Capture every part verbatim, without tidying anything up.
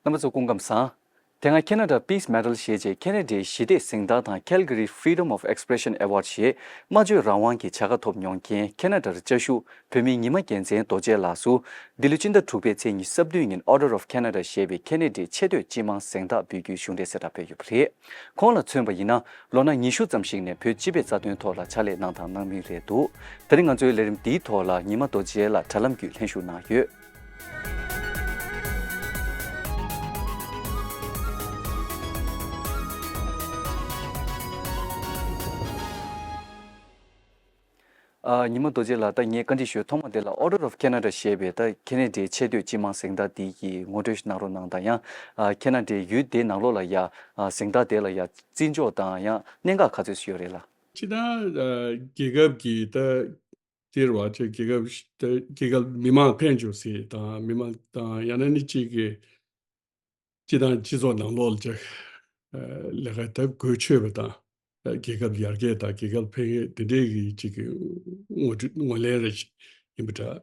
རྣམ་པ་ཚོ་སྐུ་ཁམས་བཟང་། དེ་སྔ་Canada Peace Medal ཞེས་བྱས་ཁེ་ན་ཌའི་ཞི་བདེའི་གཟེངས་རྟགས་དང་Calgary Freedom of Expression Award ཞེས་སྨྲ་བརྗོད་རང་དབང་གི་བྱ་དགའ་ཐོབ་མྱོང་མཁན་ཁེ་ན་ཌར་བཅའ་བཞུགས་བོད་མིའི་ཉི་མ་རྒྱལ་མཚན་རྡོ་རྗེ་ལགས་སུ། འདི་ལོའི་སྤྱི་ཟླ་དྲུག་པའི་ཚེས་ཉི་ཤུ་རྩ་བདུན་ཉིན་Order of Canada ཞེས་པའི་ཁེ་ན་ཌའི་ཆེས་མཐོའི་སྤྱི་དམངས་གཟེངས་རྟགས་འབུལ་རྒྱུའི་གཞུང་འབྲེལ་གསལ་བསྒྲགས་སྤེལ་ཡོད་པ་རེད། ཁོང་ལ་མཚོན་པ་ཡིན་ན། ལོ་ན་ཉི་ཤུ་ཙམ་ཞིག་ནས་བོད་སྤྱི་པའི་རྩ་དོན་ཐོག་ལ་ཕྱག་ལས་གནང་དང་གནང་མུས་རེད་འདུག་དེ་རིང་ང་ཚོའི་ལས་རིམ་འདིའི་ཐོག་ལ་ཉི་མ་རྡོ་རྗེ་ལགས་དྲ་ལམ་བརྒྱུད་ལྷན་ཞུགས་གནང་ཡོད། ཨ། ཉི་མ་རྡོ་རྗེ་ལགས། ད་ངས་བཀའ་འདྲི་ཞུ། ཐོག་མ་དེ་ལ་Order of Canada ཞེས་པའི་ད་ཁེ་ན་ཌའི་ཆེས་མཐོའི་སྤྱི་དམངས་གཟེངས་རྟགས་འདི་གི་ངོ་སྤྲོད་ཞིག་གནང་རོགས་གནང་དང་། ཡང་ཨ། ཁེ་ན་ཌའི་ཡུལ་དེའི་ནང་ལོགས་ལ་ཡ་ཨ། གཟེངས་རྟགས་དེ་ལ་ཡ་བརྩི་འཇོག་དང་ཡང་གནད་འགག་ག་ཚོད་ཞིག་ཡོད་རེད་ལགས། སྤྱིར་བཏང་ཨ། རྒྱལ་ཁབ་ཀྱི་ད་དེ་རེད་བ། ཅིག་རྒྱལ་ཁབ་ད་རྒྱལ་ཁབ་མི་མང་ཕན་འབྱོར་ཟེར་དང་མི་མང་དང་ཡང་ན་ནི་གཅིག་གི་སྤྱི་དང་སྤྱི་ཚོགས་ནང་ལོགས་ལ་ཅིག་ལས་ཀ་ད་གོ་ཆོད་པ་དང་རྒྱལ་ཁབ་ཡར་རྒྱས་དང་རྒྱལ་ཁབ་འཕེལ་རྒྱས་དེ་འདྲའི་གི་ཅིག་གི་ངོ་སྤྲོད་ངོས་ལེན་རེ་ཡིན་པ་འདྲ།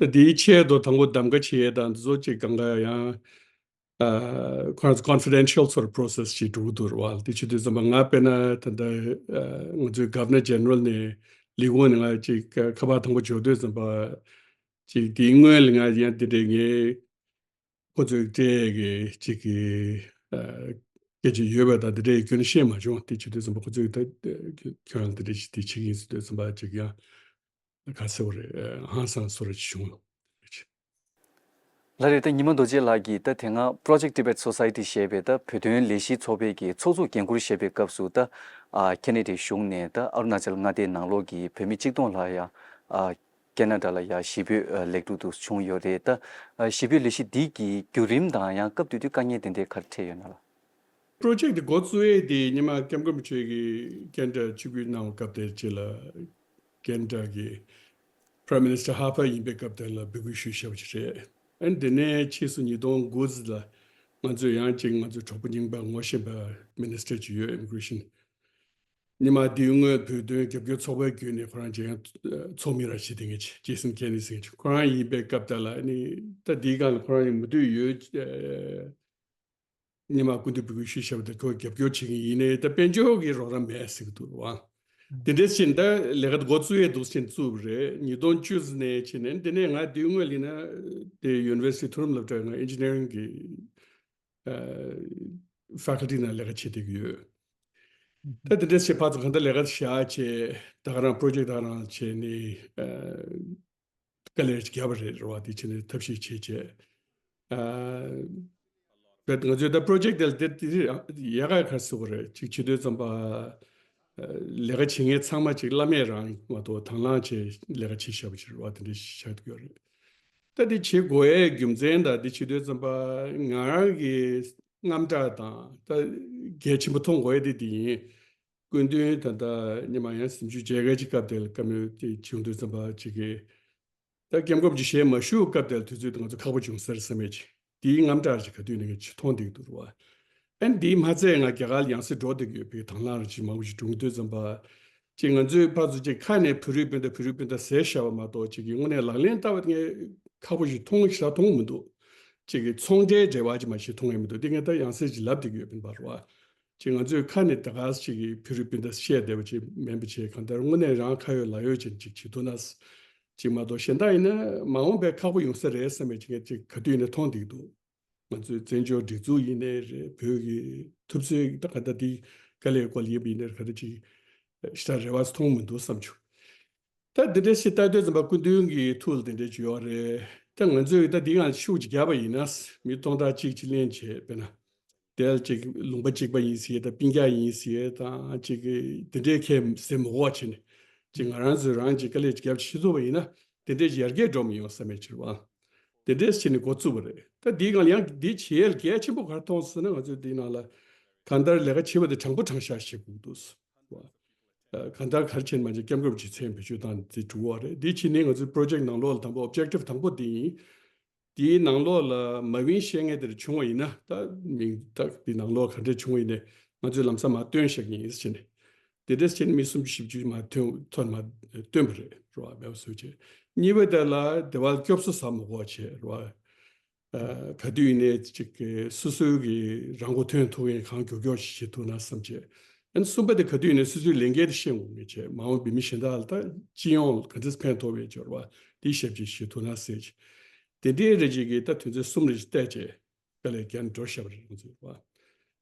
ད་དེའི་ཆེད་དུ་དང་པོ་གདམ་ག་བྱེད་ཡས་དང་དེ་ཚོ་ཅིག་གང་ག་ཡང་ཁོ་རང་ཚོ་confidential sort of process ཅིག་འགྲོ་གི་འདུག་རེད་བ། དེ་བྱེད་དུས་ཙམ་པ་ང་དཔེར་ན་ད་ལྟ་ང་ཚོའི་Governor General ནས་ལས་ཁུངས་ནས་ང་ཅིག་ཁ་པར་དང་པོ་འབྱོར་དུས་ཙམ་པ་ཅིག་དེའི་སྔོན་ལ་ང་ཡང་དེ་འདྲའི་ངའི་ཁོ་ཚོས་སྤྲད་ཀྱི་ཅིག་གི་ཨ། སྐད་ཆ་ཡོད་པ་དང་དེ་འདྲའི་རྒྱུན་ཤེས་མ་བྱུང་། དེ་བྱེད་དུས་ཙམ་པ་ཁོ་ཚོས་ད་ཁྱོད་རང་དེ་འདྲ་ཞིག་དེ་བྱེད་ཀྱི་ཡིན་ཟེར་དུས་ཙམ་པ་ཅིག་ཡང་ག་ཟེར་བ་རེད། ཧང་སང་བཟོ་འདྲ་ཅིག་བྱུང་། ལགས་རེད། ད་ཉི་མ་རྡོ་རྗེ་ལགས་ཀྱིས་ད་དེ་སྔ་Project Tibet Society ཞེས་པའི་ད་བོད་དོན་ལས་གཞིའི་ཚོགས་པའི་གི་ཚོགས་གཙོ་འགན་འཁུར་བཞེས་པའི་སྐབས་སུ་ད་ཨ། ཁེ་ན་ཌའི་གཞུང་ནས་ད་ཨ་རུ་ན་ཅལ་མངའ་སྡེའི་ནང་ལོགས་ཀྱི་བོད་མི་གཅིག་སྟོང་ལྷག་ཡ་ཨ། ཁེ་ན་ཌ་ལ་ཡ་གཞིས་སྤོས་ཨ། ལེགས་གྲུབ་ཏུ་བྱུང་ཡོད་རེད། ད་ཨ། གཞིས་སྤོས་ལས་གཞི་འདི་གི་བརྒྱུད་རིམ་དང་ཡང་སྐབས་དེ་དུས་དཀའ་ངལ་དེ་འདྲའི་ག་རེ་འཕྲད་ཡོད་ན་ལགས། Project འདི་འགོ་བཙུགས་ཡས་དེ་སྔོན་མ་སྐྱབས་མགོན་རིན་པོ་ཆེ་གིས་ཁེ་ན་ཌ་ཆིབས་བསྒྱུར་གནང་བའི་སྐབས་དེར་ཅིག་ལ་ཁེ་ན་ཌ་གི་Prime Minister Harper ཡིན་པའི་སྐབས་དེ་ལ་འབོད་སྐུལ་ཞུས་བཞག་པ་ཅིག་རེད། ཨ་ནི་དེ་ནས་ཕྱིས་སུ་ཉིས་སྟོང་དགུ་ཙམ་ལ་ང་ཚོས་ཡང་ཅིག་ང་ཚོའི་གྲོགས་པོ་རྙིང་པ་ངོ་ཤེས་པ་Minister ཅིག་ཡོད། Immigration སྔོན་མ་དེའི་སྔོན་བོད་དོན་རྒྱབ་སྐྱོར་ཚོགས་པའི་བརྒྱུད་ནས་ཁོ་རང་ཅིག་ཡང་ཚོགས་མི་ར་བྱེད་བསྡད་མཁན་ཅིག་Jason Kenney ཟེར་མཁན་ཅིག་ཁོ་རང་ཡིན་པའི་སྐབས་དེ་ལ་ཨ་ནི་ད་དེའི་སྒང་ལ་ཁོ་རང་ཡང་མུ་མཐུད་ཡོད། སྔོན་མ་སྐུ་མདུན་འབོད་སྐུལ་ཞུས་བཞག་པ་དེ་ཁོས་རྒྱབ་སྐྱོར་བྱེད་མཁན་ཡིན་ནའི་ད་དཔལ་འབྱོར་གྱི་རོགས་རམ་མེད་ཟེར་གྱི་འདུག་རེད་བ། དེ་འདྲ་ཕྱིན་ད་ལས་ཀ་འགོ་བཙུགས་ཡས་འདུག་ཕྱིན་བཙུགས་པ་རེད། ཉིས་སྟོང་བཅུ་ཙམ་ནས་ཕྱིན་ནས་དེ་ནས་ང་དེའི་སྔོན་ལ་ཡིན་ན་དེ་University མཐོ་རིམ་སློབ་གྲྭ་ང་Engineering གི་ཨ། Faculty ནང་ལས་ཀ་བྱེད་བསྡད་ཀྱི་ཡོད། ད་དེ་འདྲ་བྱས་ཕར་ཚུར་གང་ལྟར་ལས་ཀ་བཞག་བྱས་ད་ག་རང་Project ད་ག་རང་བྱས་ནས་ཨ། དཀའ་ལས་བརྒྱབ་པ་རེད། རེད་བ། དེ་བྱས་ནས་ཐབས་ཤེས་བྱས་བྱས། ཨ། བས་ང་ཚོས་ད་Project དེ་ལ་དེ་དེ་ཡག་ག་ག་ཟེར་དགོས་རེད། ཅིག་བྱེད་དུས་ཙམ་པ་ལས་ཀ་བྱེད་མཁན་ཚང་མ་ཅིག་བླ་མེད་རང་མ་གཏོགས་དང་བླངས་བྱས་ལས་ཀ་བྱེད་བཞག་པ་ཅིག་རེད་བ། དེ་འདྲ་ཞིག་ཆགས་ཡོད་རེད། ད་དེ་བྱེད་དགོས་ཡའི་རྒྱུ་མཚན་དང་དེ་བྱེད་དུས་ཙམ་པ་ང་རང་གི་རྔམ་སྐྲག་དང་ད་གལ་ཆེན་པོ་མཐོང་དགོས་ཡ་དེ་དེ་ཡིན། སྐུ་མདུན་ད་ལྟ་སྔོན་མ་ཡང་སེམས་ཤུགས་བརྗེ་གལ་གྱི་སྐབས་དེ་ལ་བཀའ་མོལ་དེ་བྱུང་དུས་ཙམ་པ་ཅིག་གིས། ད་སྐྱབས་མགོན་རིན་པོ་ཆེ་མ་བཞུགས་སྐབས་དེར་དུས་ཚོད་དེ་ང་ཚོ་ཁག་པོ་བྱུང་ས་རེད་བསམ་ཡས་ཅིག་དེའི་རྔམ་སྐྲག་ཅིག་ག་དུས་ནས་ཅིག་མཐོང་བསྡད་ཀྱི་འདུག་རེད་བ། ཨ་ནི་དེའི་མ་ཚད་ང་རྒྱ་གར་ལ་ཡང་སེ་འགྲོ་བསྡད་ཀྱི་ཡོད་པའི་དང་བླངས་རེ་ཅིག་མང་པོ་ཞིག་བྱུང་དུས་ཙམ་པ། ཅིག་ང་ཚོའི་ཕར་ཚུར་ཅིག་ཁ་ནས་བོད་རིགས་སྤུན་ཟླ་བོད་རིགས་སྤུན་ཟླ་ཟེར་བཞག་པ་མ་གཏོགས་ཅིག་གི་དངོས་གནས་ལག་ལེན་བསྟར་བ་དེ་ངས་ཁག་པོ་ཞིག་མཐོང་ཞེ་དྲག་མཐོང་མི་འདུག་ཅིག་གི་ཚོང་འབྲེལ་འབྲེལ་བ་ཅིག་མ་ཞིག་མཐོང་ཡས་མི་འདུག་དེ་ངས་ད་ཡང་སེ་ཅིག་ལབ་བསྡད་ཀྱི་ཡོད་པིན་པ་རེད་བ། ཅིག་ང་ཚོས་ཁ་ནས་ད་ག་ཅིག་གི་བོད་རིགས་སྤུན་ཟླ་བཤད་བསྡད་པ་ཅིག་མིན་པ་བྱས། གང་ལྟར་དངོས་གནས་རང་ཁ་ཡོད་ལག་ཡོད་ཅན་ཅིག་བྱེད་ཐུབ་ན་ཅིག་མ་གཏོགས་གཞན་དག་ཡིན་ན་མ་འོངས་པའི་ཁག་པོ་ཡོང་ས་རེད་བསམ་པའི་ཅིག་ངས་ཅིག་ག་དུས་ཡིན་ན་མཐོང་བསྡད་ཀྱི་འདུག་ང་ཚོའི་བཙན་བྱོལ་སྒྲིག་འཛུགས་ཡིན་ནའི་རེད། བོད་ཀྱི་ཐུབ་ཚོད་ད་ག་ད་འདི་དཀའ་ལས་སྐོར་ཡིན་པ་ཡིན་ནའི་རེད། ག་ད་ཅིག་ཞེ་དྲག་རེ་བ་མཐོང་མི་འདུག་བསམ་བྱུང་། ད་འདི་འདྲ་ཞིག་ལྟ་དུས་ཙམ་པ་སྐུ་མདུན་གྱི་ཐུགས་ལ་དེ་འདྲ་ཅིག་ཡོད་རེད། ད་ང་ཚོས་ད་འདི་ཡང་ཤུགས་ཅིག་བརྒྱབ་པ་ཡིན་ན་མི་སྟོང་ཕྲག་གཅིག་ཅིག་ལེན་བྱས་དཔེར་ན། དེ་ལ་ཅིག་ལུང་པ་གཅིག་པ་ཡིན་ཟེར་དང་སྤུན་ཀྱག་ཡིན་ཟེར་དང་ཅིག་དེ་འདྲའི་ཁས་ཟེར་མི་དགོས་བྱས་ནས་ཅིག་ང་རང་ཚོས་རང་ཅིག་དཀའ་ལས་ཅིག་བརྒྱབ་ཤེས་ཐུབ་པ་ཡིན་ན་དེ་འདྲའི་ཡར་རྒྱས་འགྲོ་མི་ཡོང་བསམ་པའི་ཕྱིར་བ། དེ་འདྲས་བྱས་ནས་འགོ་བཙུགས་པ་རེད། ད་འདིའི་སྒང་ལ་ཡང་འདི་བྱེད་ཡས་གལ་ཆེན་པོ་ག་རེ་མཐོང་སོང་ན་ང་ཚོས་འདིའི་ནང་ལ་གང་ལྟར་ལས་ཀ་བྱེད་པ་དེ་དྲང་པོ་དྲང་བཞག་བྱེད་དགོས་འདུག་བ། གང་ལྟར་ག་རེ་བྱས་ནས་མ་བྱས་སྐྱབས་མགོན་རིན་པོ་ཆེ་མཚན་བེད་སྤྱོད་བཏང་ནས་དེ་གྲུབ་པ་རེད། འདི་བྱས་ནས་ང་ཚོའི་པོ་རོ་ཇེག་ནང་ལོགས་ལ་དང་པོ་ཨོབ་ཇེག་ཊིབ་དང་པོ་འདི་ཡིན། དེའི་ནང་ལོགས་ལ་མ་དབྱིན་བཤད་མཁན་དེ་འདྲ་བྱུང་བ་ཡིན་ན་ད་མིང་ད་དེ་ནང་ལོགས་ག་འདྲ་བྱུང་བ་ཡིན་ནའི་ང་ཚོས་ལམ་སང་མར་བཏོན་བཞག་གི་ཡིན་ཟེར་ནས། དེ་འདྲས་བྱས་ནས་མི་སུམ་ཅུ་བཞི་བཅུ་མར་ཐོན་ཐོན་མར་བཏོན་པ་རེད་རེད་བ། མེད་པ་བཟོས་བྱས་གཉིས་པ་དེ་ལ་སྡེ་བ་ལ་སྐྱོབ་གསོ་ཟ་མི་དགོས་བྱས་རེད་བ། ག་དུས་ཡིན་ནའི་ཅིག་གི་སོ་སོའི་གི་རང་མགོ་ཐོན་ཐུབ་མཁན་གང་མགྱོགས་མགྱོགས་ཤིག་བྱེད་ཐུབ་ན་བསམ་བྱས། ཨ་ནི་གསུམ་པ་དེ་ག་དུས་ཡིན་ནའི་སོ་སོའི་ལས་འགན་དེ་ཤེས་དགོས་ངེས་བྱས། མ་འོངས་པའི་མི་གཞན་དག་ལ་ད་སྤྱི་ཡོངས་ལ་ག་འདྲས་ཕན་ཐོགས་པའི་སྦྱོར་བ་དེའི་ཞབས་ཕྱི་བྱེད་ཐུབ་ན་ཟེར་བྱས། དེ་འདྲའི་རེ་ཅིག་གི་ད་དོན་ཚན་གསུམ་རེ་ཞིག་བལྟས་བྱས། དཀའ་ལས་བརྒྱབ་ནས་འགྲོ་བཞག་པ་རེད་ང་ཚོས་བ།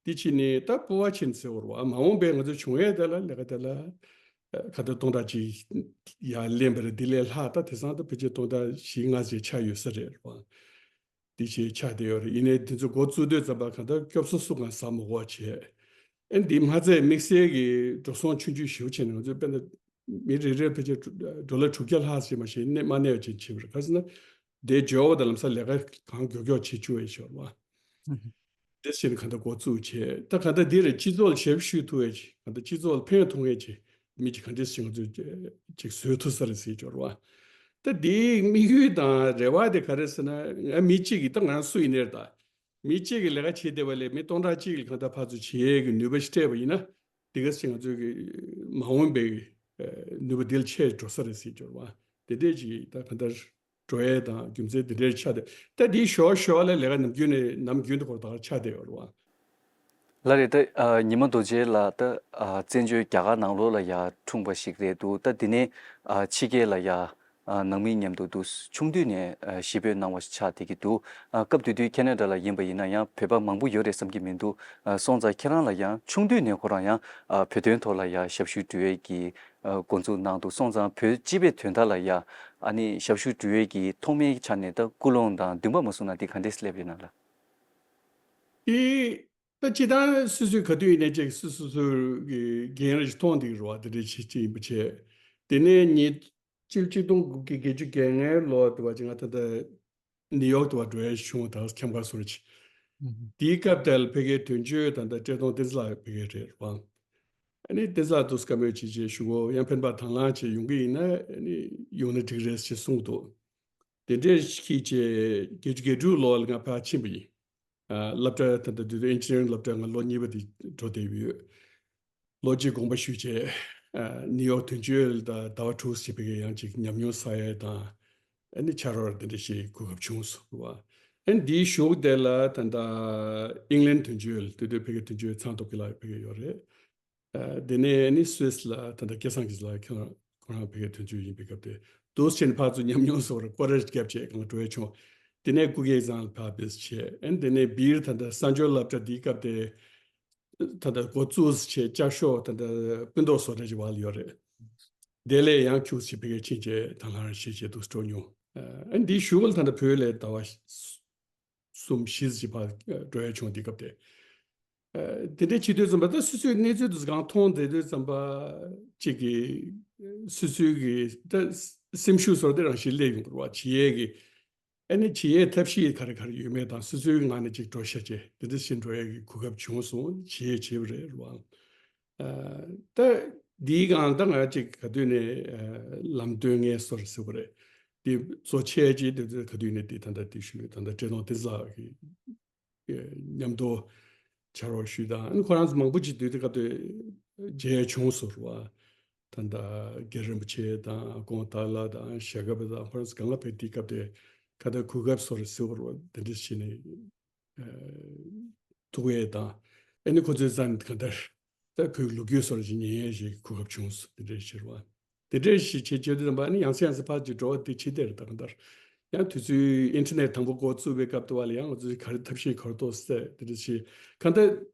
དེ་ཕྱིན་ནས་ད་སྤོབས་པ་བྱས་ནས་ཟེར་བ་རེད་བ། མ་འོངས་པའི་ང་ཚོ་བྱུང་ཡས་དེ་ལ་ལས་ཀ་དེ་ལ་ཁ་ད་སྟོང་ཕྲག་གཅིག་ཡར་ལེན་པ་རེད། དེ་ལས་ལྷག་ད་དེང་སང་ད་ཕལ་ཆེར་སྟོང་ཕྲག་བཞི་ལྔ་ཞིག་ཆགས་ཡོད་ས་རེད་བ། དེ་ཞིག་ཆགས་བསྡད་ཡོད་རེད། ཡིན་ནའི་དེ་ཚོ་འགོ་བཙུགས་དུས་ཙམ་པ་གང་ལྟར་སྐྱོབ་གསོ་སུ་གང་ཟ་མི་དགོས་བྱས། ཨ་ནི་འདི་མ་ཚད་དམིགས་བསལ་གྱི་འགྲོ་སོང་ཆུང་ཆུང་ཞེ་པོ་བྱས་ནས་ང་ཚོས་དཔེར་ན་མི་རེ་རེར་ཕལ་ཆེར་ཌོ་ལར་དྲུག་བརྒྱ་ལྷག་ཙམ་མ་ཞིག་གནས་མ་གནས་པ་ཅིག་བྱེད་པ་རེད། ག་ཟེར་ན་དེ་འབྱོར་བ་དང་ལམ་སང་ལས་ཀ་གང་མགྱོགས་མགྱོགས་བྱེད་བཅུག་པའི་ཞོར་བ། དེ་བཞིན་གང་ལྟར་འགོ་བཙུགས་བྱས། ད་གང་ལྟར་འདི་རེད། སྤྱི་ཚོགས་ལ་ཞབས་ཞུ་ཐུབ་ཡས་ཅིག་གང་ལྟར་སྤྱི་ཚོགས་ལ་ཕན་ཐོགས་ཡས་ཅིག་མི་ཅིག་གང་འདྲས་ཞིག་ང་ཚོས་ཅིག་བཟོས་ཐུབ་ས་རེད་ཟེར་སྦྱོར་བ། ད་འདིའི་དམིགས་ཡུལ་དང་རེ་བ་དེ་ག་རེ་ཟེར་ན། ང་མི་གཅིག་གིས་ད་ང་རང་སུ་ཡིན་ནའི་རེད། ད་མི་གཅིག་གིས་ལས་ཀ་བྱེད་བསྡད་པ་ལས་མི་སྟོང་ཕྲག་གཅིག་ལ་གང་ལྟར་ཕར་ཚུར་བྱེད་ཡས་ཀྱི་ནུས་པ་ཞིག་སྤྲད་པ་ཡིན་ན། འདི་ག་ཞིག་ང་ཚོའི་གི་མ་འོངས་པའི་ནུས་པ་འདི་ལ་ཆེ་འགྲོ་ས་རེད་ཟེར་སྦྱོར་བ། དེ་འདྲས་ཅིག་ད་གང་ལྟར་འགྲོ་ཡས་དང་རྒྱུ་མཚན་དེ་འདྲའི་ཆགས་ཏེ། ད་དེའི་ཞོར་ཞོར་ལ་ལས་ཀ་ནམ་རྒྱུན་ནས་ནམ་རྒྱུན་དུ་ཁོ་ད་ཆགས་བསྡད་ཡོད་རེད་བ། ལགས་རེད། ད་ཉི་མ་རྡོ་རྗེ་ལགས་ད་བཙན་བྱོལ་རྒྱ་གར་ནང་ལོགས་ལ་ཡ་འཁྲུངས་པ་ཞིག་རེད་འདུག་ད་དེ་ནས་ཕྱི་རྒྱལ་ལ་ཡ་ནང་མི་མཉམ་དུ་འདུག་ཆུང་དུས་ནས་གཞིས་སྤོས་གནང་བ་ཞིག་ཆགས་བསྡད་ཀྱི་འདུག་སྐབས་དེ་དུས་ཁེ་ན་ཌ་ལ་ཡིན་པ་ཡིན་ན་ཡང་བོད་པ་མང་པོ་ཡོད་རེད་བསམ་གྱི་མི་འདུག་སོང་ཙང་ཁྱེད་རང་ལ་ཡང་ཆུང་དུས་ནས་ཁོ་རང་ཡང་བོད་དོན་ཐོག་ལ་ཡ་ཞབས་ཞུ་སྒྲུབ་ཡས་ཀྱི་འགོ་འཛུགས་གནང་འདུག་སོང་ཙང་བོད་སྤྱི་པའི་དོན་དག་ལ་ཡ་ཨ་ནི་ཞབས་ཞུ་སྒྲུབ་ཡས་ཀྱི་ཐོག་མའི་ཆ་ནས་ད་ཀུན་སློང་དང་འདུན་པ་མ་བཟུང་ན་འདི་ག་འདྲས་སླེབས་ཡོད་ན་ལགས། དེ་ད་སྤྱིར་བཏང་སོ་སོས་ག་དུས་ཡིན་ནའི་ཅིག་སོ་སོ་སོའི་གི་འགན་རེ་ཞིག་མཐོང་བསྡད་ཀྱི་རེད་བ། དེ་འདྲའི་ཆེད་ཅིག་ཡིན་པ་བྱས། དེ་ནས་ཉིས་སྤྱི་ལོ་ཆིག་སྟོང་དགུ་བརྒྱ་བརྒྱད་ཅུ་གྱ་ལྔའི་ལོ་དུ་བ་ཅིག་ང་ད་ལྟ་ནིའུ་ཡོག་དུ་བ་འགྲོ་ཡས་བྱུང་། ད་ཁྱམས་ཁར་སོང་རེ་ཅིག་དེའི་སྐབས་དེར་ཕ་གིའི་དོན་གཅོད་ད་ལྟ་བཀྲས་མཐོང་བསྟན་འཛིན་ལགས་ཕ་གིར་རེད་བ། ཨ་ནི་བསྟན་འཛིན་ལགས་དུས་བཀའ་མོལ་བྱེད་ཅེས་ཞུ་གོ་ཡང་ཕན་པ་དང་བླངས་བྱས་ཡོང་གི་ཡིན་ན་ཨ་ནི་ཡོང་ན་འགྲིག་རེད་ཅེས་གསུངས་འདུག་དེ་འདྲས་ཤིག་བྱས་བརྒྱད་ཅུ་གྱ་དྲུག་ལོ་ལ་ང་ཕར་ཕྱིན་པ་ཡིན། ཨ་སློབ་གྲྭ་ད་ལྟ་དུས་དུས་ཨིན་ཇི་ནི་ཡར་སློབ་གྲྭ་ང་ལོ་གཉིས་པ་དེ་འགྲོ་བསྡད་ཡོད། ལོ་གཅིག་དགོངས་པ་ཞུས་བྱས། ཨ་ནིའུ་ཡོག་དོན་གཅོད་ལ་ཟླ་བ་དྲུག་ཙམ་ཕ་གིར་ཡང་ཅིག་ཉམས་མྱོང་བསགས་ཡས་དང་། ཨ་ནི་ཕྱག་རོགས་དེ་འདྲ་ཞིག་གོ་སྐབས་བྱུང་སོང་བ། ཨ་ནི་འདིའི་གཞུག་དེ་ལ་ད་ལྟ་ཨིང་ལན་དོན་གཅོད་ལ་དུས་དུས་ཕ་གིའི་དོན་གཅོད་ཚང་སྟོབས་རྒྱལ་ལགས་ཕ་གིར་ཡོད་རེད། ཨ་དེ་ནས་ནི་སུད་སི་ལ་ད་ལྟ་སྐལ་བཟང་སྐྱིད་ལགས་ཁྱེད་རང་ཁོ་རང་ཕ་གིའི་དོན་གཅོད་ཡིན་པའི་སྐབས་དེ། འདུག་སེ་བྱས་ནས་ཕར་ཚུར་ཉམས་མྱོང་བཟོ་བར་སྐོར་ར་བརྒྱབ་བྱས་གང་འགྲོ་ཡས་བྱུང་། དེ་ནས་སྐུ་སྒེར་བཟང་ལ་ཕར་ཕེབས་བྱས། ཨ་ནི་དེ་ནས་སྦིར་ད་ལྟ་གསར་འབྱོར་སློབ་གྲྭ་འདིའི་སྐབས་དེ་ད་ལྟ་འགོ་བཙུགས་བྱས་ལྕགས་ཤོག་ད་ལྟ་སྤུན་ཐོག་བཟོ་གྲྭ་ཅིག་བར་ལ་ཡོད་རེད། དེ་ལས་ཡང་ཁྱུག་ཙམ་ཕ་གིར་ཕྱིན་བྱས་དང་བླངས་བྱས་བྱས་འདུག་སེ་འགྲོ་མྱོང་། ཨ་ནི་འདིའི་གཞུག་ལ་ད་ལྟ་བོད་ལ་ཟླ་བ་གསུམ་བཞི་ཙམ་ཕར་འགྲོ་ཡས་བྱུང་། དེ་སྐབས་དེ། ཨ་དེ་འདྲའི་བྱེད་དུས་ཙམ་པ་ད་སོ་སོའི་གནས་ཚུལ་དེ་ཚོ་གང་མཐོང་བསྡད་དུས་ཙམ་པ་གཅིག་གི་སོ་སོའི་གི་ད་སེམས་ཤུགས་ཟེར་དེ་རང་བཞིན་སླེབས་ཡོང་གི་རེད་བ། བྱེད་ཡས་ཀྱི་ཨ་ནི་བྱེད་ཡས་ཐབས་ཤེས་ག་རེ་ག་རེ་ཡོད་མེད་དང་སོ་སོའི་ངང་ནས་ཅིག་འགྲོ་ཤ་བྱས་དེ་འདྲ་ཞིག་འགྲོ་ཡས་ཀྱི་གོ་སྐབས་བྱུང་སོང་། བྱེད་ཡས་བྱས་པ་རེད་བ། ཨ་ད་འདིའི་སྒང་ད་ང་ཅིག་ག་དུས་ནས་ཨ་ལམ་སྟོན་མཁན་བཟོ་འདྲ་ཟེར་བ་རེད། དེ་གཙོ་ཆེ་ཅིག་དེ་ཚོ་ག་དུས་ནས་དེ་ད་ལྟ་དེ་ཞུ་ད་ལྟ་བཀྲས་མཐོང་བསྟན་འཛིན་ལགས་ཀྱིས་མཉམ་དུ་ཕྱག་རོགས་ཞུས་དང་། ཨ་ནི་ཁོ་རང་ཚོ་མང་པོ་ཅིག་དུས་དེ་སྐབས་དེ་མཇལ་ཡས་བྱུང་སོང་རེད་བ། ད་ལྟ་རྒན་རིན་པོ་ཆེ་དང་ཀོང་ཏཱ་ལ་དང་ཞྭ་སྒབ་དང་ཁོ་རང་ཚོ་གང་ལ་ཕེབས་དུས་སྐབས་དེ་ག་ད་གོ་སྐབས་བཟོ་འདྲ་ཟེར་བ་རེད་བ། དེ་འདྲ་བྱས་ནས་ཐུག་ཡས་དང་། ཨ་ནི་ཁོ་ཚོའི་རྩ་ནས་གང་ལྟར་ད་བོད་ལོ་རྒྱུས་བཟོ་འདྲ་ཅིག་ཉན་ཡས་ཞིག་གོ་སྐབས་བྱུང་སོང་། དེ་འདྲ་ཞིག་རེད་བ། དེ་འདྲ་ཞིག་བྱེད་བྱེད་དུས་ཙམ་པ་ཨ་ནི་ཡང་སེ་ཡང་སེ་ཕར་ཅིག་འགྲོ་བ་དེ་བྱེད་བསྡད་རེད། ད་གང་ལྟར་ཡང་དུས་ཚོད་ཨིན་ཊར་ནེཊ་དང་པོ་འགོ་བཙུགས་པའི་སྐབས་དུ་བ་ལ་ཡང་ང་ཚོས་ག་རེ་ཐབས་ཤེས་ག་རེ་ཐོག་སེ་དེ་འདྲ་ཞིག་གང་ལྟར་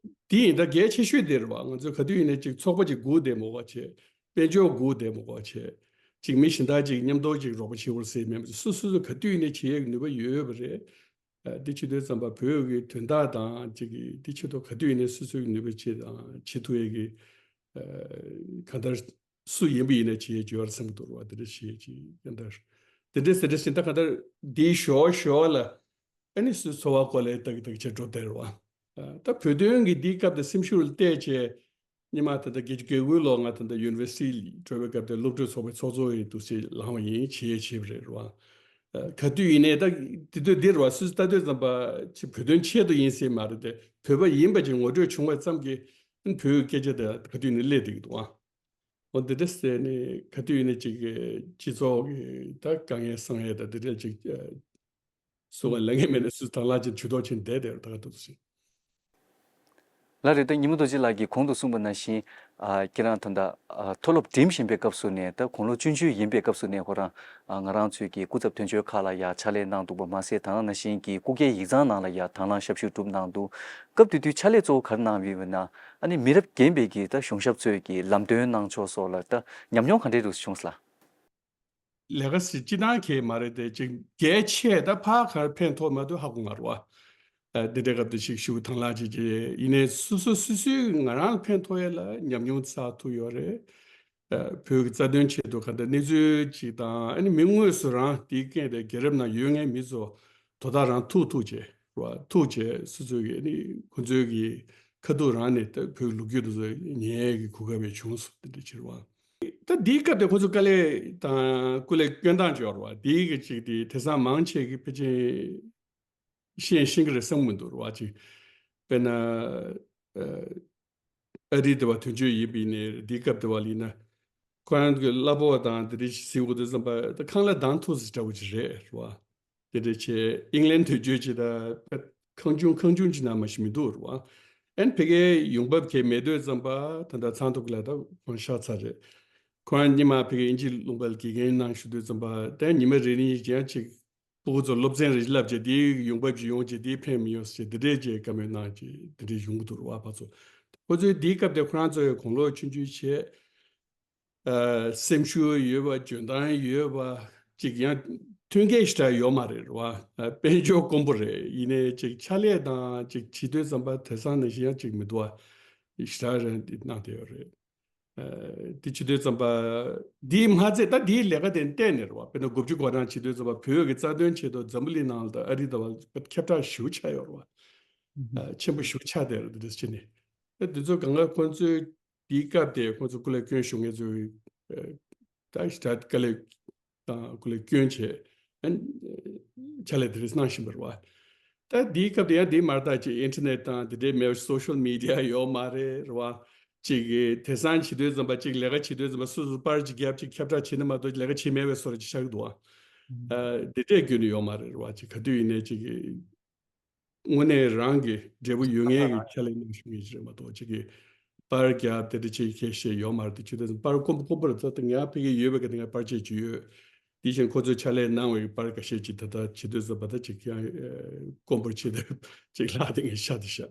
དེ་ཡིན་ད་གལ་ཆེ་ཤོས་དེ་རེད་བ། ང་ཚོས་ག་དུས་ཡིན་ནའི་ཅིག་ཚོགས་པ་ཅིག་སྒུག་བསྡད་མི་དགོས་བྱས། དཔལ་འབྱོར་སྒུག་བསྡད་མི་དགོས་བྱས། ཅིག་མི་གཞན་དག་ཅིག་མཉམ་དུ་ཅིག་རོགས་པ་བྱེད་དགོས་ཟེར་མེད་པ། སོ་སོ་སོ་ག་དུས་ཡིན་ནའི་བྱེད་ཡས་ཀྱི་ནུས་པ་ཡོད་པ་རེད། ཨ་འདི་བྱེད་དུས་ཙམ་པ་བོད་ཀྱི་དོན་དག་དང་ཅིག་གི་འདི་ཆེད་དུ་ག་དུས་ཡིན་ནའི་སོ་སོའི་ནུས་པ་ཆེ་དང་བྱེད་ཐུབ་ཡས་ཀྱི་ཨ་གང་ལྟར་སུ་ཡིན་པ་ཡིན་ནའི་བྱེད་ཡས་ཡོད་རེད་བསམ་གྱི་འདུག་རེད་བ། འདི་འདྲ་བྱེད་ཡས་ཀྱི་གང་ལྟར་འདི་འདྲ་ཟེར་འདྲ་ཟེར་ད་གང་ལྟར་འདིའི་ཞོར་ཞོར་ལ་ཨ་ནི་སུའི་འཚོ་བ་སྐོར་ལ་ཏག་ཏག་བྱས་འགྲོ་བསྡད་རེད་བ། ཨ་ད་བོད་དོན་གྱི་འདིའི་སྐབས་དེ་སེམས་ཤུགས་ལ་བལྟས་བྱས། སྔོན་མ་ད་ལྟ་བརྒྱད་ཅུ་གྱ་དགུའི་ལོ་ང་ད་ལྟ་ཡུ་ནི་ཝར་སི་ཊི་འགྲོ་བའི་སྐབས་དེ་སློབ་ཕྲུག་ཚོགས་པའི་ཚོགས་གཙོ་ཡི་འདུག་སེ་ལངས་པ་ཡིན། བྱས་བྱས་པ་རེད་རེད་བ། ཨ་ག་དུས་ཡིན་ནའི་ད་དེ་དུས་འདིར་བ་སུས་ལྟ་དུས་ཙམ་པ་ཅིག་བོད་དོན་ཆེད་དུ་ཡིན་ཟེར་མ་རེད་དེ། བོད་པ་ཡིན་པ་ཅིག་ངོ་སྤྲོད་བྱུང་བ་ཙམ་གྱིས་བོད་ཀྱི་སྐད་ཆ་དེ་ག་དུས་ནས་སླེབས་བསྡད་ཀྱི་འདུག་ཨ། འོ་འདི་འདྲ་ཟེར་ནས་ག་དུས་ཡིན་ནའི་ཅིག་སྤྱི་ཚོགས་ཀྱི་ད་དཀའ་ངལ་སེལ་ཡས་ད་འདི་འདྲ་ཅིག་ཨ་ སུ་གང་ལ་ངེས་མེད་ན་སུ་དང་ལ་ཅིག་ཇུས་གཏོགས་ཕྱིན་བསྡད་དེ་ད་ག་ཐུག་ཟིན། ལགས་རེད། ད་ཉི་མ་རྡོ་རྗེ་ལགས་ཀྱིས་གོང་དུ་གསུངས་པ་ནང་བཞིན། ཨ། ཁྱེད་རང་ད་ལྟ་ཨ། མཐོ་སློབ་འགྲིམ་བཞིན་པའི་སྐབས་སུ་ནས། ད་དགུང་ལོ་ཆུང་ཆུང་ཡིན་པའི་སྐབས་སུ་ནས་ཁོ་རང་ཨ། ང་རང་ཚོའི་གི་སྐུ་ཚབ་དོན་གཅོད་ཁག་ལ་ཡ་ཕྱག་ལས་གནང་འདུག་པ་མ་ཟད། ད་ནང་བཞིན་གྱི་སྐུ་སྒེར་ཡིག་ཚང་ནང་ལ་ཡ་དང་བླངས་ཞབས་ཞུ་བསྒྲུབས་གནང་འདུག་སྐབས་དེ་དུས་ཕྱག་ལས་གཙོ་བོ་ག་རེ་གནང་བ་ཡིན་ན། ཨ་ནི་མི་རབས་རྒན་པའི་གི་ད་གཞུང་ཞབས་ཚོས་ཀྱི་ལམ་སྟོན་གནང་ཕྱོགས་སོགས་ལ་ད་ཉམས་མྱོང་ག་འདྲས་འདུག་བྱུང་སོང་ལགས། ལས་ཀ་ཟེར་སྤྱི་བཏང་གས་མ་རེད་དེ། ཅིག་གལ་ཆེ་ད་ཕར་གར་ཕན་ཐོགས་མ་ཐོགས་ཧ་གོ་ང་རུ་བ། ཨ། འདི་འདྲའི་སྐབས་དུ་ཞིག་ཞུ་དང་བླངས་བྱེད་ཀྱི་ཡིན་ནའི་སོ་སོ་སོ་སོའི་ང་རང་ལ་ཕན་ཐོགས་ཡ་ལ་ཉམས་མྱོང་བསགས་ཐུབ་ཡོད་རེད། ཨ། བོད་ཀྱི་རྩ་དོན་ཆེད་དུ་ག་འདྲ་གནས་ཚུལ་ཅིག་དང་། ཨ་ནི་མི་དངོས་སུ་རང་དེའི་རྐྱེན་དེ་རྒྱལ་རབས་ནང་ཡོད་མཁན་མི་ཚོ་དོ་བདག་རང་ཐུག་ཐུག་བྱས་རུ་བ། ཐུག་བྱས་སོ་སོའི་གི་ཨ་ནི་ཁོ་ཚོའི་གི་ཁ་ཐུག་རང་ནས་ད་བོད་ལོ་རྒྱུས་དེ་ཚོ་ཉན་ཡས་ཀྱི་གོ་སྐབས་བྱུང་སོང་། དེ་འདྲ་ཕྱིར་བ། ད་འདིའི་སྐབས་དེ་ཁོ་ཚོ་དཀའ་ལས་དང་སྐུ་ལས་སྐྱོན་སྟངས་སྦྱོར་བ་འདིའི་གི་ཅིག་དེ་དེང་སང་མང་ཆེ་གི་ཕལ་ཆེར་ཤེས་ཤེས་ཀྱི་རེད་བསམ་གི་མི་འདུག་རུ་བ། ཅིག་དཔེར་ན། ཨ། ཨ་རི་དེ་བ་དོན་གཅོད་ཡིན་པ་ཡིན་ནའི་འདིའི་སྐབས་དེ་བ་ལ་ཡིན་ན། ཁོ་རང་གི་གླ་ཕོགས་དང་དེ་འདྲ་ཞིག་གཟིགས་འོ་དུས་ཙམ་པ་ད་ཁང་གླ་འདང་ཐུག་ཟེར་འདྲ་བོ་ཅིག་རེད་རུ་བ། དེ་འདྲ་བྱས་ཨིང་ལན་དུ་བརྗོད་ཅིག་ད་ཁང་ཆུང་ཁང་ཆུང་ཅིག་ནང་མ་ཞིག་མི་འདུག་རུ་བ། ཨན་ཕ་གིའི་ཡོང་འབབ་གས་མེད་དུས་ཙམ་པ་ད་ད་ཚང་ཐུག་ལ་ད་གང་ཤག་ཚར་རེད། ཁོ་རང་ཉི་མ་ཕ་གིའི་ཨིན་ཇི་ལུང་པ་ལ་དགེ་རྒན་གནང་བཞུགས་དུས་ཙམ་པ་ད་ཉི་མ་རེ་རེ་གཉིས་ཀྱང་ཅིག་སྤུ་གུ་ཚོ་སློབ་ཚན་རེ་བཞིན་བསླབ་བྱས་དེའི་ཡོང་འབབ་ཅིག་ཡོང་བྱས་དེའི་ཕན་མི་ཡོང་ཟེར་དེ་འདྲས་ཅིག་བཀའ་མོལ་གནང་བྱས་དེ་འདྲས་ཡོང་གི་འདུག་རུ་བ་ཕར་ཚུར། ཁོ་ཚོས་དེའི་སྐབས་དེ་ཁོ་རང་ཚོའི་དགུང་ལོ་ཆུང་ཆུང་བྱས། ཨ། སེམས་ཤུགས་ཡོད་པ། འཇོན་ཐང་ཡོད་པ། ཅིག་ཡང་མཐུན་རྐྱེན་ཞེ་དྲག་ཡོད་མ་རེད་རུ་བ། ཨ། དཔལ་འབྱོར་དཀོན་པོ་རེད། ཡིན་ནའི་ཅིག་ཕྱག་ལས་དང་ཅིག་བྱེད་དུས་ཙམ་པ་དེང་སང་ནང་བཞིན་ཡང་ཅིག་མི་འདུག་བ། ཞེ་དྲག་རེད་འདི་གནང་བསྡད་ཡོད་རེད། ཨ། འདི་བྱེད་དུས་ཙམ་པ་འདིའི་མ་ཚད་ད་འདིའི་ལས་ཀ་དེ་བལྟས་ནས་རུ་བ། དཔེར་ན་དགུ་བཅུ་གོ་གྲངས་བྱེད་དུས་ཙམ་པ་བོད་ཀྱི་རྩ་དོན་ཆེད་དུ་འཛམ་བུ་གླིང་ནང་ལ་ད་ཨ་རི་ད་བ་ཁྱབ་བསྒྲགས་ཞེ་པོ་ཆགས་ཡོད་རུ་བ། ཨ། ཆེན་པོ་ཞེ་པོ་ཆགས་བསྡད་རུ་འདི་འདྲ་བྱས་ནས། ཨ། འདི་ཚོ་གང་ག་ཁོང་ཚོའི་དེའི་སྐབས་དེ་ཁོང་ཚོ་སྐུ་ལས་སྐྱོན་ཞུ་མཁན་ཚོའི་ད་ཞེ་དྲག་དཀའ་ལས་དང་སྐུ་ལས་སྐྱོན་བྱས་ཨན་ཕྱག་ལས་དེ་རིགས་གནང་བཞིན་པ་རེད་བ། ད་དེའི་སྐབས་དེ་ཡང་དེ་མ་རེད། ད་ཅིག་ཨིན་ཊར་ནེཊ་དང་དེ་འདྲའི་མེད་པ། སོ་ཤལ་མི་ཌི་ཡ་ཡོད་མ་རེད་རེད་བ། ཅིག་གི་དེང་སང་བྱེད་དུས་ཙམ་པ་ཅིག་ལས་ཀ་བྱེད་དུས་ཙམ་པ་སོ་སོ་པར་ཅིག་རྒྱབ་ཅིག་ཁྱབ་བསྒྲགས་བྱེད་ན་མ་གཏོགས་ལས་ཀ་བྱེད་མེད་པའི་བཟོ་འདྲ་ཅིག་ཆགས་ཀྱི་འདུག་བ། ཨ། དེ་འདྲས་རྒྱུན་ནས་ཡོད་མ་རེད་རེད་བ། ཅིག་ག་དུས་ཡིན་ནའི་ཅིག་གི་དངོས་གནས་རང་གི་འབྲས་བུ་ཡོད་མཁན་གྱི་ཕྱག་ལས་གནང་ཤེས་མཁན་ཞིག་རེད་མ་གཏོགས། ཅིག་གིས་པར་རྒྱག་དེ་འདྲ་བྱེད་མཁན་ཞིག་ཡོད་མ་རེད། དེ་བྱེད་དུས་པར་དཀོན་པོ་དཀོན་པོ་རེད། ད་ལྟ་ང་ཕ་གིར་ཡོད་པའི་གི་དེ་ང་པར་ཆས་ཅིག་ཡོད། དེ་བཞིན་ཁོ་ཚོས་ཕྱག་ལས་གནང་བའི་པར་ཁ་ཤས་ཅིག་ད་ལྟ་བྱེད་དུས་ཙམ་པ་ད་ཅིག་ཡང་དཀོན་པོར་བྱེད་དེ་ཅིག་ལྷག་དེ་ངས་ཤ་དེ་ཤ།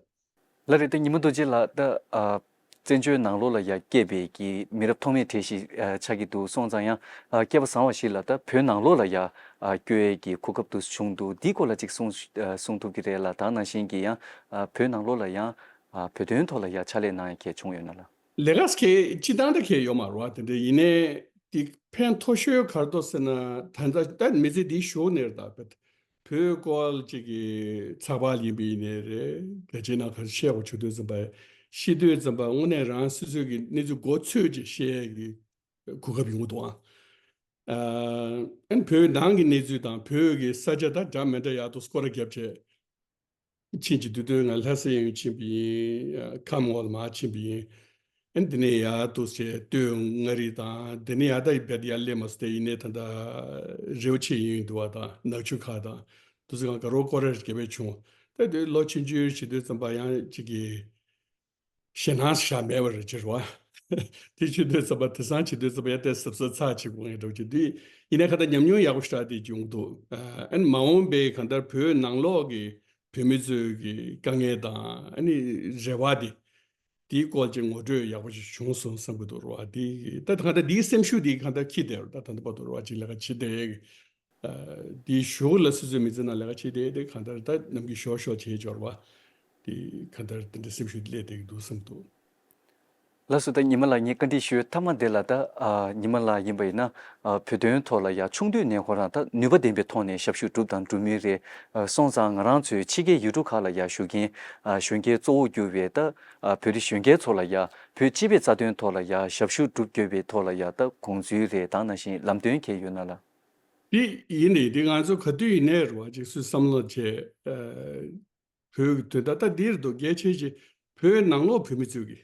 ལགས་རེད། ད་ཉི་མ་རྡོ་རྗེ་ལགས་ད་ཨ། བཙན་བྱོལ་ནང་ལོགས་ལ་ཡ་སྐྱེས་པའི་གི་མི་རབས་ཐོག་མའི་གྲས་ཤིག་ཨ། ཆགས་ཀྱི་འདུག་སོང་ཙང་ཡང་ཨ། སྐལ་བ་བཟང་བ་ཞིག་ལ་ད་བོད་ནང་ལོགས་ལ་ཡ་ཨ། བསྐྱོད་ཡས་ཀྱི་གོ་སྐབས་དུ་བྱུང་འདུག་འདི་སྐོར་ལ་ཅིག་གསུང་ཨ། གསུང་ཐུབ་ཀྱི་རེད་ལ། ད་ནང་བཞིན་གྱི་ཡང་ཨ། བོད་ནང་ལོགས་ལ་ཡང་ཨ། བོད་དོན་ཐོག་ལ་ཡ་ཕྱག་ལས་གནང་ཡས་གལ་བྱུང་ཡོད་ན་ལ། ལས་ཀ་གལ་སྤྱི་བཏང་ད་གལ་ཡོད་མ་རེད་བ། དེ་འདྲ་ཡིན་ནའི་དེ་ཕན་ཐོགས་ཤོས་ག་རེ་འདུག་ཟེར་ན། ད་ལྟ་ད་མི་ཚེ་འདིའི་གཞུག་ནས་ད་བོད་སྐོར་ཅིག་གི་ཚགས་པར་ཡིན་པ་ཡིན་ནའི་རེད། རྒྱ་ཆེ་ནང་ག་ཚོད་བཤད་དགོས་བྱུང་དུས་ཙམ་པ་ཤེས་དུས་ཙམ་པ་དངོས་གནས་རང་སོ་སོའི་གི་གནས་ཚུལ་མགོ་ཚོས་ཅིག་བཤད་ཡས་གི་གོ་སྐབས་ཡོང་གི་འདུག་ཨང་། ཨ་ནི་བོད་ནང་གི་གནས་ཚུལ་དང་བོད་ཀྱི་ས་ཆ་ད་འདྲ་མི་འདྲ་ཡག་ཏུ་སྐོར་ར་བརྒྱབ་བྱས། ཕྱིན་ཅི་དུས་དུས་ང་ལྷ་ས་ཡང་ཕྱིན་པ་ཡིན། ཁམས་ངོགས་ལ་མར་ཕྱིན་པ་ཡིན། ཨ་ནི་འདི་ནས་ཡར་འདུག་སེ་སྟོད་མངའ་རིས་དང་འདི་ནས་ཡར་ད་ཡི་བེད་ཡར་སླེབས་མ་སོང་། དེ་ཡིན་ནའི་ད་ལྟ་རེའུ་ཆེ་ཡིན་འདུག་བ་དང་ནག་ཆུ་ཁ་དང་འདུག་སེ་གང་ག་རོ་སྐོར་ར་རྒྱབ་པས་བྱུང་། ད་དུས་ལོ་ཆུང་ཆུང་བྱེད་དུས་ཙམ་པ་ཡང་ཅིག་གི་ཞེད་སྣང་ཞེ་དྲག་མེད་པ་རེད་ཅེས་རེད་བ། དེ་བྱེད་དུས་ཙམ་པ་དེང་སང་བྱེད་དུས་ཙམ་པ་ཡང་དེ་གཟབ་གཟབ་ཚགས་ཆེ་དགོས་ངེས་འགྲོ་གི་འདུག་ཡིན་ནའི་གང་ལྟར་ཉམས་མྱོང་ཡག་པོ་ཞེ་དྲག་དེ་བྱུང་འདུག་ཨ་ནི་མ་འོངས་པའི་གང་ལྟར་བོད་ནང་ལོགས་ཀྱི་བོད་མི་ཚོའི་གི་དཀའ་ངལ་དང་ཨ་ནི་རེ་བ་དེ་དེའི་སྐོར་གྱི་ངོ་སྤྲོད་ཡག་པོ་ཞིག་བྱུང་སོང་བསམ་གྱི་འདུག་རེད་བ། དེ་ད་གང་ལྟར་དེའི་སེམས་ཤུགས་དེ་གང་ལྟར་འཁྱེར་བསྡད་ཡོད་རེད། ད་ད་ལྟ་བར་དུ་རེད་བ། ཅིག་ལས་ཀ་བྱེད་བསྡད་ཡས་ཀྱི། ཨ། དེའི་གཞུག་ལ་སོ་སོའི་མི་ཚེ་ནང་ལས་ཀ་བྱེད་བསྡད་དེ་གང་ལྟར་ད་ནམ་རྒྱུན་ཞོག་ཞོག་བྱེད་འབྱོར་བ། དེ་གང་ལྟར་དེ་འདྲ་སེམས་ཤུགས་སླེབས་བསྡད་ཀྱི་འདུག་བསམ་འདུག་ལགས་སོ། ད་ཉི་མ་ལགས་ངས་བཀའ་འདྲི་ཞུ་ཐ་མ་དེ་ལ། ད་ཨ་ཉི་མ་ལགས་ཡིན་པ་ཡིན་ན། ཨ་བོད་དོན་ཐོག་ལ་ཡ་ཆུང་དུས་ནས་ཁོ་རང་ད་ནུས་པ་ལྡན་པའི་ཐོག་ནས་ཞབས་ཞུ་བསྒྲུབས་དང་སྒྲུབ་མུས་རེད། ཨ་སོང་ཙང་ང་རང་ཚོའི་ཕྱི་རྒྱལ་ཡུལ་གྲུ་ཁག་ལ་ཡ་བཞུགས་མཁན་ཨ་གཞོན་སྐྱེས་གཙོ་བོ་གྱུར་བའི་ད་ཨ་བོད་རིགས་གཞོན་སྐྱེས་ཚོ་ལ་ཡ་བོད་སྤྱི་པའི་རྩ་དོན་ཐོག་ལ་ཡ་ཞབས་ཞུ་བསྒྲུབ་དགོས་པའི་ཐོག་ལ་ཡ་ད་དགོངས་ཚུལ་རེད། ད་ནང་བཞིན་ལམ་སྟོན་གལ་ཡོད་ན་ལ། དེ་ཡིན་ནའི་དེ་ང་ཚོ་ག་དུས་ཡིན་ནའི་རེད་བ། ཅིག་སུས་བསམ་བློ་བྱས། ཨ་བོད་ཀྱི་དོན་དག་ད་འདིར་འདུག་གལ་ཆེ་ཆེ་བོད་ནང་ལོགས་བོད་མི་ཚོས་ཀྱི་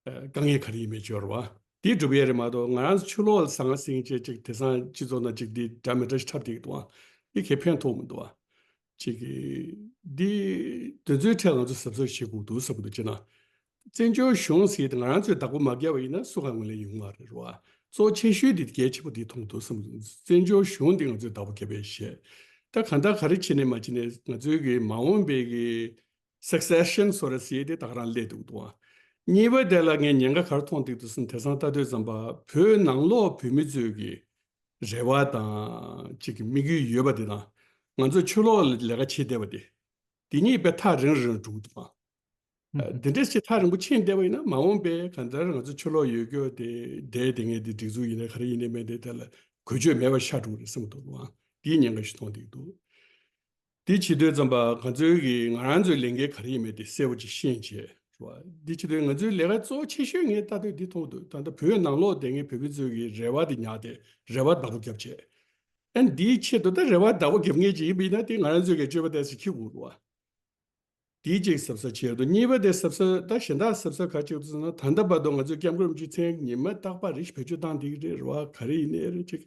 ཨ་དཀའ་ངལ་ག་རེ་ཡིན་མིན་འབྱོར་བ་དེ་སྒྲུབ་ཡས་རེད་མ་གཏོགས། ང་རང་ཚོ་ཕྱི་ལོགས་ལ་ཟང་ཟིང་བྱས་ཅིག་དེང་སང་སྤྱི་ཚོགས་ནང་ཅིག་འདི་འདྲ་མི་འདྲ་ཞིག་འཁྲབ་བསྡད་ཀྱི་འདུག་བ། འདི་གལ་ཕན་ཐོགས་མི་འདུག་བ། ཅིག་གི་འདི་དེ་ཚོའི་ཐད་ང་ཚོ་གཟབ་གཟབ་བྱེད་དགོས་འདུག་བསམ་གི་འདུག་ཅེ་ན། བཙན་བྱོལ་གཞུང་ཟེར་ཡས་དེ་ང་རང་ཚོས་བདག་པོ་མ་བརྒྱབ་པ་ཡིན་ན་སུ་གང་ངོས་ལེན་ཡོང་མ་རེད་རོ། གཙོ་ཆེ་ཤོས་དེ་གལ་ཆེན་པོ་དེ་མཐོང་འདུག་བསམ། བཙན་བྱོལ་གཞུང་དེ་ང་ཚོས་བདག་པོ་བརྒྱབ་པའི་གཞས། ད་གང་ལྟར་ག་རེ་བྱས་ནས་མ་བྱས་ནས་ང་ཚོའི་གི་མ་འོངས་པའི་གི་succession་ཟེར་ཡས་དེ་ད་ག་རང་སླེབས་འདུག་འདུག་ཨ། གཉིས་པ་དེ་ལ་ངས་ཉེན་ཁ་ག་རེ་མཐོང་འདུག་འདུག་བསམ། དེང་སང་ལྟ་དུས་ཙམ་པ་བོད་ནང་ལོགས་བོད་མི་ཚོའི་གི་རེ་བ་དང་ཅིག་གི་དམིགས་ཡུལ་ཡོད་པ་དེ་དང་ང་ཚོ་ཕྱི་ལོགས་ལ་ལས་ཀ་བྱེད་བསྡད་པ་དེ། དེ་གཉིས་དཔེ་ཐག་རིང་རིང་འགྲོ་གི་འདུག་ཨ། ཨ། དེ་འདྲས་ཅིག་ཐག་རིང་པོ་ཕྱིན་བསྡད་པ་ཡིན་ན་མ་འོངས་པའི་གང་ལྟར་ང་ཚོ་ཕྱི་ལོགས་ཡོད་རྒྱུ་དེ་བསྡད་བསྡད་མཁན་དེ་སྒྲིག་འཛུགས་ཡིན་ན་ག་རེ་ཡིན་ནའི་མིན་ནའི་དེ་ལ་གོ་ཆོད་མེད་པ་ཤར་འགྲོ་གི་རེད་བསམ་གི་འདུག་ཨ། དེའི་ཉེན་ཁ་ཞིག་མཐོང་བསྡད་ཀྱི་འདུག་དེ་བྱེད་དུས་ཙམ་པ་ང་ཚོའི་གི་ང་རང་ཚོའི་ལས་འགན་ག་རེ་ཡིན་མིན་དེ་གསལ་པོ་ཅིག་ཤེས་བྱས་རེད་བ། དེ་བྱེད་དུས་ང་ཚོའི་ལས་ཀ་གཙོ་བོ་ཆེ་ཤོས་ངས་ལྟ་དུས་འདི་མཐོང་འདུག་ད་ལྟ་བོད་ནང་ལོགས་བསྡད་མཁན་བོད་མི་ཚོའི་གི་རེ་བ་དེ་ཉར་ཏེ་རེ་བ་བདག་པོ་བརྒྱབ་བྱས། ཨ་ནི་འདིའི་ཆེད་དུ་ད་རེ་བ་བདག་པོ་བརྒྱབ་མཁན་ཅིག་ཡིན་པ་ཡིན་ན་དེ་ང་རང་ཚོའི་གི་སྤྱོད་པ་དེ་ཚོ་འཁྱེར་དགོས་རེད་བ། དེའི་གཅིག་གཟབ་གཟབ་བྱས་འདུག་གཉིས་པ་དེ་གཟབ་གཟབ་ད་གཞན་དག་གཟབ་གཟབ་ག་ཅིག་འདུག་ཟེར་ན། ད་ལྟ་བར་དུ་ང་ཚོས་སྐྱབས་མགོན་རིན་པོ་ཆེ་མཚན་ཉི་མ་རྟག་པར་རེ་བཞིན་བེད་སྤྱོད་བཏང་བསྡད་ཀྱི་རེད་རེད་བ། ག་རེ་ཡིན་ནའི་རེད་ཅིག་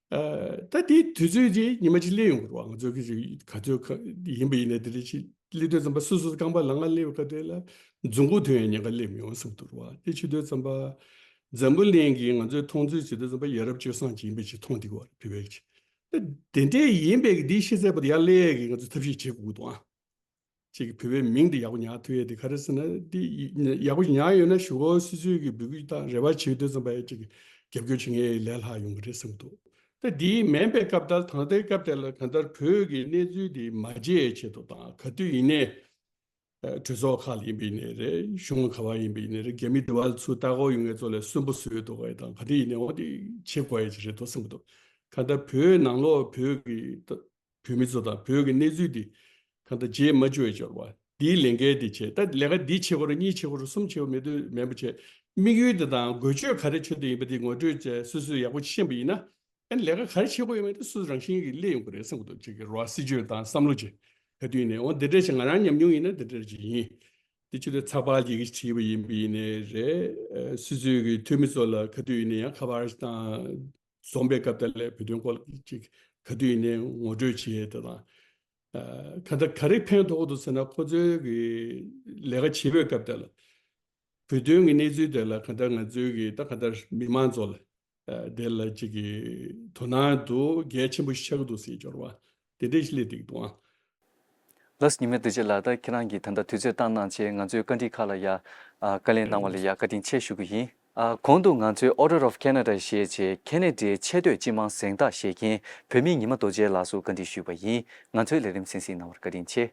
ཨ། ད་དེའི་དུས་ཚོད་ཅིག་ཉི་མ་ཅིག་སླེབས་ཡོང་གི་རེད་བ། ང་ཚོ་གི་ཅིག་ག་ཚོད་ག་ཡིན་པ་ཡིན་ནའི་དེ་རེད་ཅིག་སླེབས་དུས་ཙམ་པ་སོ་སོ་རྐང་པ་ལངས་ང་སླེབས་པའི་སྐབས་དེ་ལ་རྫུན་གོ་ཐོན་ཡའི་ཉེན་ཁ་སླེབས་ཡོང་བསམ་གི་འདུག་རེད་བ། དེ་བྱེད་དུས་ཙམ་པ་འཛམ་བུ་གླིང་གིས་ང་ཚོའི་མཐོང་ཚུལ་བྱེད་དུས་ཙམ་པ་ཡ་རབས་སྤྱོད་བཟང་ཅིག་ཡིན་པ་ཅིག་མཐོང་བསྡད་ཀྱི་རེད་བ། བོད་པའི་ཅིག་ད་དེ་འདྲས་ཡིན་པའི་གི་འདིའི་ཤེས་ཚད་པ་དེ་ཡར་སླེབས་ཡས་ཀྱི་ང་ཚོ་ཐབས་ཤེས་བྱེད་དགོས་འདུག་ཨ། ཅིག་བོད་པའི་མིང་དེ་ཡག་པོ་ཉར་ཐུབ་ཡས་དེ་ག་རེ་ཟེར་ན། དེ་ཡག་པོ་ཉར་ཡོད་ན་གཞུག་གུ་སོ་སོའི་གི་འབོད་སྐུལ་དང་རེ་བ་བྱེད་དུས་ཙམ་པ་ཡ་ཅིག་རྒྱབ་སྐྱོར་བྱེད་མཁན་ལས་སླ་ཡོང་གི་རེད་བསམ་གྱི་འདུག་ད་དེ་མིན་པའི་སྐབས་དེར་ད་ལྟའི་སྐབས་དེ་ལ་གང་ལྟར་བོད་ཀྱི་གནས་ཚུལ་དེ་མ་བརྗེད་ཡས་ཆེད་དུ་དང་ག་དུས་ཡིན་ནའི་གྲོས་ཚོགས་ཁག་ལ་ཡིན་པ་ཡིན་ནའི་རེད། གཞུང་ག་བ་ཡིན་པ་ཡིན་ནའི་རེད། རྒྱ་མི་འདི་བར་ཚུར་ལྟ་སྐོར་ཡོང་མཁན་ཚོ་ལ་གསོན་པོ་བཟོས་འདུག་ག་དང་ག་དུས་ཡིན་ནའི་འོ་དེ་བྱེད་དགོས་ཡས་ཅིག་རེད་འདུག་བསམ་གྱི་འདུག་གང་ལྟར་བོད་ནང་ལོགས་བོད་ཀྱི་བོད་མི་ཚོ་དང་བོད་ཀྱི་གནས་ཚུལ་འདི་གང་ལྟར་བརྗེད་མ་བཅུག་ཡས་འབྱོར་བ་འདིའི་ལས་འགན་འདི་བྱས། ད་ལས་ཀ་འདི་བྱེད་དགོས་རེད། གཉིས་བྱེད་དགོས་རེད། གསུམ་བྱེད་དགོས་མེད་དུས་མེད་པ་བྱས། དམིགས་ཡུལ་འདི་དང་འགོ་བརྗོད་ག་རེ་བྱེད་འདོད་ཡིན་པ་འདི་ངོ་སྤྲོད་བྱས། སོ་སོས་ཡག་པོ་ཤེས་པ་ཡིན་ན། ཨ་ནི་ལས་ཀ་ག་རེ་བྱེད་དགོས་ཡོད་མེད་དེ་སོ་སོ་རང་བཞིན་གྱིས་སླེབས་ཡོང་གི་རེད་བསམ་གྱི་འདུག་ཅིག་གི་རོ་སྲིད་ཇུས་དང་བསམ་བློ་ཅིག་ག་དུས་ཡིན་ནའི་འོ་འདི་འདྲ་ཞིག་ང་རང་ཉམས་མྱོང་ཡིན་ན་འདི་འདྲ་ཞིག་ཡིན། འདི་ཕྱི་དྲོ་ཚགས་པར་ཡི་གེ་ཞིག་བྲིས་པ་ཡིན་པ་ཡིན་ནའི་རེད། སོ་སོའི་གི་འཐུས་མི་ཚོ་ལ་ག་དུས་ཡིན་ནའི་ཡང་ཁ་པར་ཞིག་དང་། འཛོམས་པའི་སྐབས་དེ་ལ་བོད་དོན་སྐོར་ཅིག་ག་དུས་ཡིན་ནའི་ངོ་སྤྲོད་བྱེད་ཡས་དེ་དང་། ག་ད་ག་རེ་ཕན་ཐོགས་འདུག་ཟེར་ན། ཁོ་ཚོའི་གི་ལས་ཀ་བྱེད་པའི་སྐབས་དེ་ལ་བོད་དོན་གྱི་གནས་ཚུལ་དེ་ལ་ག་ད་ང་ཚོའི་གི་ད་ག་ད་མི་མང་ཚོ་ལ་དེ་ལ་ཅིག་གི་དོ་སྣང་འདུག་གལ་ཆེན་པོ་ཞིག་ཆགས་ཀྱི་འདུག་ཟེར་འབྱོར་བ་དེ་འདྲས་ཞིག་སླེབས་བསྡད་ཀྱི་འདུག་ཨང་། ལགས་སོ། ཉི་མ་རྡོ་རྗེ་ལགས། ད་ཁྱེད་རང་གིས་ད་ལྟ་དུས་ཚོད་བཏང་གནང་བྱས་ང་ཚོའི་བཀའ་འདྲི་ཁག་ལ་ཡ་བཀའ་ལན་གནང་བ་ལ་ཡ་བཀའ་དྲིན་ཆེ་ཞུ་གི་ཡིན། གོང་དུ་ང་ཚོའི་Order of Canada ཞེས་བྱས་ཁེ་ན་ཌའི་ཆེས་མཐོའི་སྤྱི་དམངས་གཟེངས་རྟགས་བཞེས་མཁན་བོད་མི་ཉི་མ་རྡོ་རྗེ་ལགས་སུ་བཀའ་འདྲི་ཞུས་པ་ཡིན། ང་ཚོའི་ལས་རིམ་གསན་གཟིགས་གནང་བར་བཀའ་དྲིན་ཆེ།